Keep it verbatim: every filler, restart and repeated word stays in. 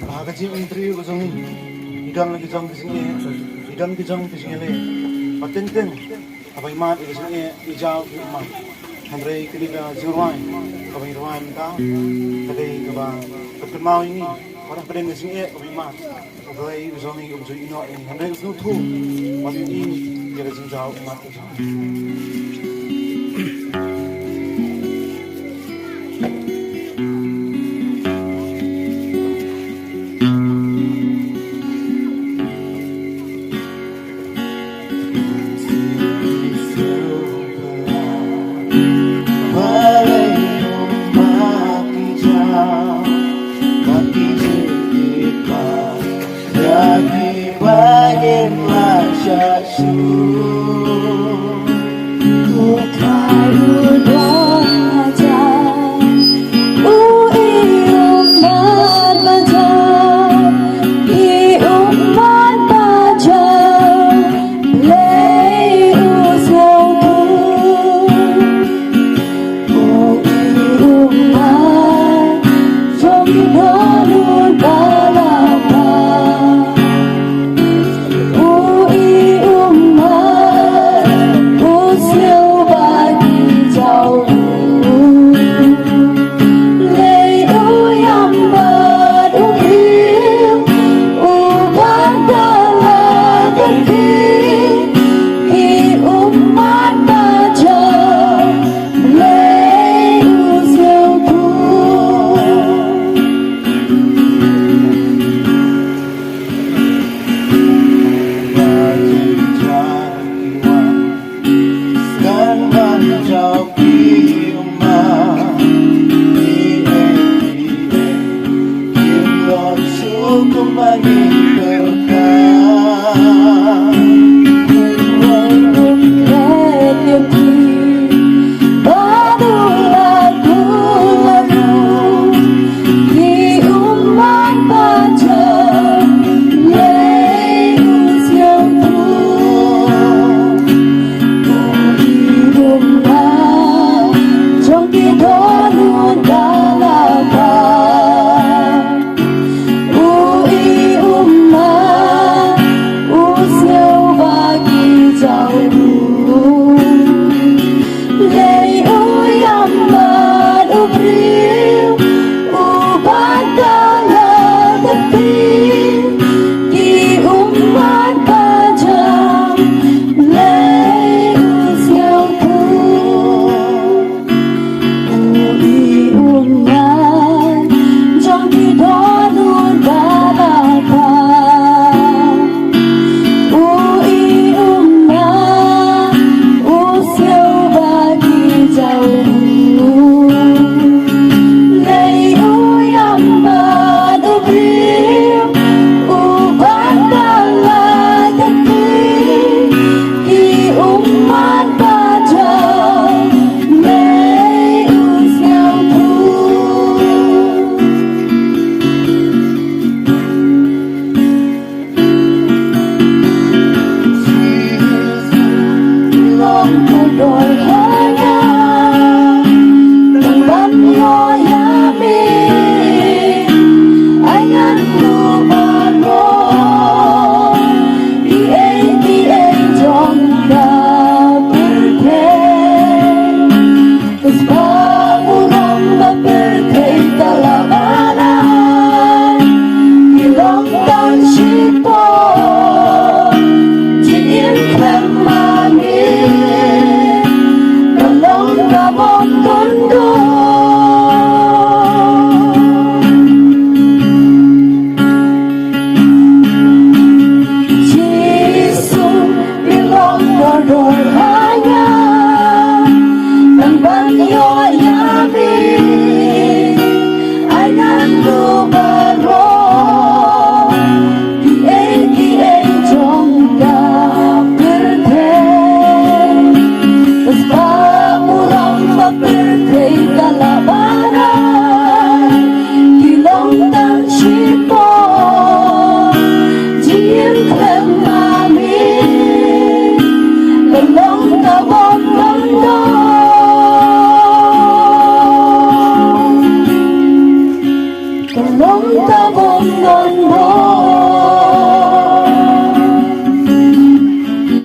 Ha ka jingim briew ka jong ngi, ngi don la ki jong ki jingeh, ngi don ki jong ki jingeh leh. Bad teng teng haba ngi mad ïa ka jingeh ngi jaw ïa u mat. Hynrei kane ka jingrwai kaba ngi rwai mynta ka dei kaba pynkynmaw ïa ngi ba hapdeng ka jingeh kaba ngi mad, U Blei u jong ngi um ju ïehnoh ïa ngi. Hynrei u sngewthuh wat ïa ngi ïa ka jingjaw u mat. Don